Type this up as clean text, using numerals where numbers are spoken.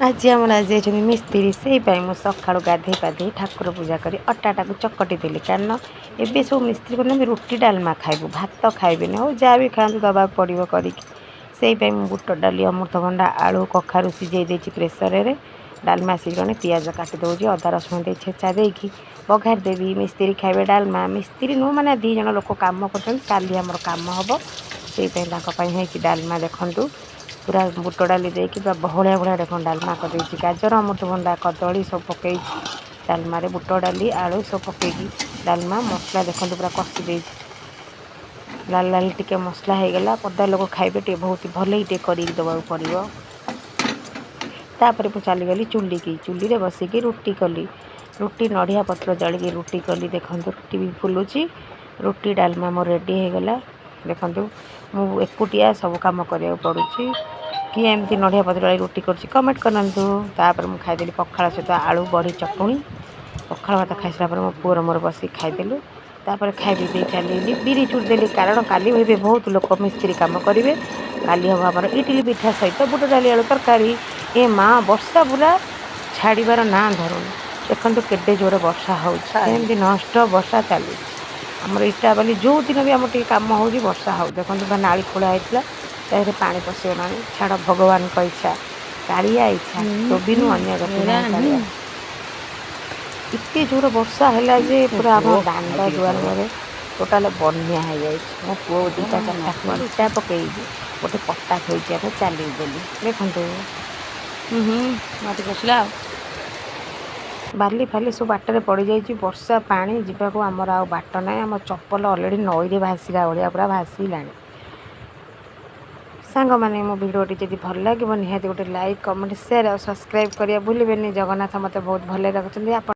ଆଜି ଆମର ଆସିଯାଇଛନ୍ତି ମିସ୍ତ୍ରୀ। ସେଇ ପାଇଁ ମୁଁ ସକାଳୁ ଗାଧେଇ ପାଧେଇ, ଠାକୁର ପୂଜା କରି ଅଟାଟାକୁ ଚକଟି ଦେଲି। କାରଣ ଏବେ ସବୁ ମିସ୍ତ୍ରୀ କହୁଛନ୍ତି, ରୁଟି ଡାଲମା ଖାଇବୁ, ଭାତ ଖାଇବେନି। ହଉ, ଯାହା ବି ଖାଆନ୍ତୁ, ଦେବାକୁ ପଡ଼ିବ କରିକି। ସେଇ ପାଇଁ ମୁଁ ବୁଟ ଡାଲି, ଅମୃତଭଣ୍ଡା, ଆଳୁ, କଖାରୁ ସିଝେଇ ଦେଇଛି ପ୍ରେସରରେ। ଡାଲମା ସିଝିଲାଣି, ପିଆଜ କାଟି ଦେଉଛି, ଅଦା ରସୁଣ ଦେଇ ଛେଚା ଦେଇକି ବଘାରି ଦେବି। ମିସ୍ତ୍ରୀ ଖାଇବେ ଡାଲମା। ମିସ୍ତ୍ରୀ ନୁହଁ, ମାନେ ଦୁଇ ଜଣ ଲୋକ କାମ କରୁଛନ୍ତି। କାଲି ଆମର କାମ ହେବ, ସେଇ ପାଇଁ ତାଙ୍କ ପାଇଁ ହେଇଛି ଡାଲମା। ଦେଖନ୍ତୁ, ପୁରା ବୁଟ ଡାଲି ଦେଇକି ପୁରା ବହଳିଆ ଭଳିଆ ଦେଖନ୍ତୁ ଡାଲମା କରିଦେଇଛି। ଗାଜର, ଅମୃତଭଣ୍ଡା, କଦଳୀ ସବୁ ପକେଇଛି ଡାଲମାରେ। ବୁଟ ଡାଲି, ଆଳୁ ସବୁ ପକେଇକି ଡାଲମା। ମସଲା ଦେଖନ୍ତୁ, ପୁରା କଷି ଦେଇଛି। ଲାଲ ଲାଲ ଟିକେ ମସଲା ହେଇଗଲା। ପଦା ଲୋକ ଖାଇବେ, ଟିକେ ବହୁତ ଭଲକି ଟିକେ କରିକି ଦେବାକୁ ପଡ଼ିବ। ତାପରେ ମୁଁ ଚାଲିଗଲି ଚୁଲିକି। ଚୁଲିରେ ବସିକି ରୁଟି କଲି। ରୁଟି ନଡ଼ିଆ ପତ୍ର ଜାଳିକି ରୁଟି କଲି। ଦେଖନ୍ତୁ, ରୁଟି ବି ଫୁଲୁଛି। ରୁଟି ଡାଲମା ମୋର ରେଡ଼ି ହେଇଗଲା। ଦେଖନ୍ତୁ, ମୁଁ ଏକୁଟିଆ ସବୁ କାମ କରିବାକୁ ପଡ଼ୁଛି। କିଏ ଏମିତି ନଡ଼ିଆ ପତ୍ର ଜାଳି ରୁଟି କରୁଛି, କମେଣ୍ଟ କରନ୍ତୁ। ତାପରେ ମୁଁ ଖାଇଦେଲି ପଖାଳ ସହିତ ଆଳୁ ବଢ଼ି ଚଟୁଣି। ପଖାଳ ଭାତ ଖାଇସାରିଲା ପରେ ମୋ ପୁଅର ମୋର ବସିକି ଖାଇଦେଲୁ। ତାପରେ ଖାଇ ପିଇ ଦେଇ ଚାଲିଲି, ବିରି ଚୁରି ଦେଲି। କାରଣ କାଲି ହେବେ ବହୁତ ଲୋକ, ମିସ୍ତ୍ରୀ କାମ କରିବେ। କାଲି ହେବ ଆମର ଇଟିଲି ପିଠା ସହିତ ବୁଟ ଡାଲି ଆଳୁ ତରକାରୀ। ଏ ମା, ବର୍ଷା ପୁରା ଛାଡ଼ିବାର ନାଁ ଧରୁନି। ଦେଖନ୍ତୁ, କେତେ ଜୋରେ ବର୍ଷା ହେଉଛି। ସେମିତି ନନଷ୍ଟପ୍ ବର୍ଷା ଚାଲିଛି। ଆମର ଇଟା ବାଲି ଯେଉଁ ଦିନ ବି ଆମର ଟିକେ କାମ ହେଉଛି, ବର୍ଷା ହେଉଛି। ଦେଖନ୍ତୁ, ପୁରା ନାଳି ଖୋଳା ହେଇଥିଲା, ତା ଦେହରେ ପାଣି ପଶିଗଲାଣି। ଛାଡ଼, ଭଗବାନଙ୍କ ଇଚ୍ଛା, କାଳିଆ ଇଚ୍ଛା, ତୋ ବିନୁ ଅନ୍ୟ ଗତି ନାହିଁ କାଳିଆ। ଏତେ ଜୋର ବର୍ଷା ହେଲା ଯେ ପୁରା ଆମ ଦାଣ୍ଡ ଦୁଆର ମୁହଁରେ ଟୋଟାଲ ବନ୍ୟା ହେଇଯାଇଛି। ମୋ ପୁଅ ଦୁଇଟା ଚାରିଟା ଇଟା ପକେଇକି ଗୋଟେ ପଟା ଥୋଇଛି ଆମେ ଚାଲିବୁ ବୋଲି। ଦେଖନ୍ତୁ। ହୁଁ, ମାଟି ପଶିଲା ଆଉ। ବାଲି ଫାଲି ସବୁ ବାଟରେ ପଡ଼ିଯାଇଛି। ବର୍ଷା ପାଣି ଯିବାକୁ ଆମର ଆଉ ବାଟ ନାହିଁ। ଆମ ଚପଲ ଅଲରେଡ଼ି ନଈରେ ଭାସିଲା ଭଳିଆ ପୁରା ଭାସିଲାଣି। ସାଙ୍ଗମାନେ, ମୋ ଭିଡ଼ିଓଟି ଯଦି ଭଲ ଲାଗିବ, ନିହାତି ଗୋଟେ ଲାଇକ୍, କମେଣ୍ଟ, ସେୟାର ଆଉ ସବସ୍କ୍ରାଇବ୍ କରିବା ଭୁଲିବେନି। ଜଗନ୍ନାଥ ମୋତେ ବହୁତ ଭଲରେ ରଖୁଛନ୍ତି। ଆପଣ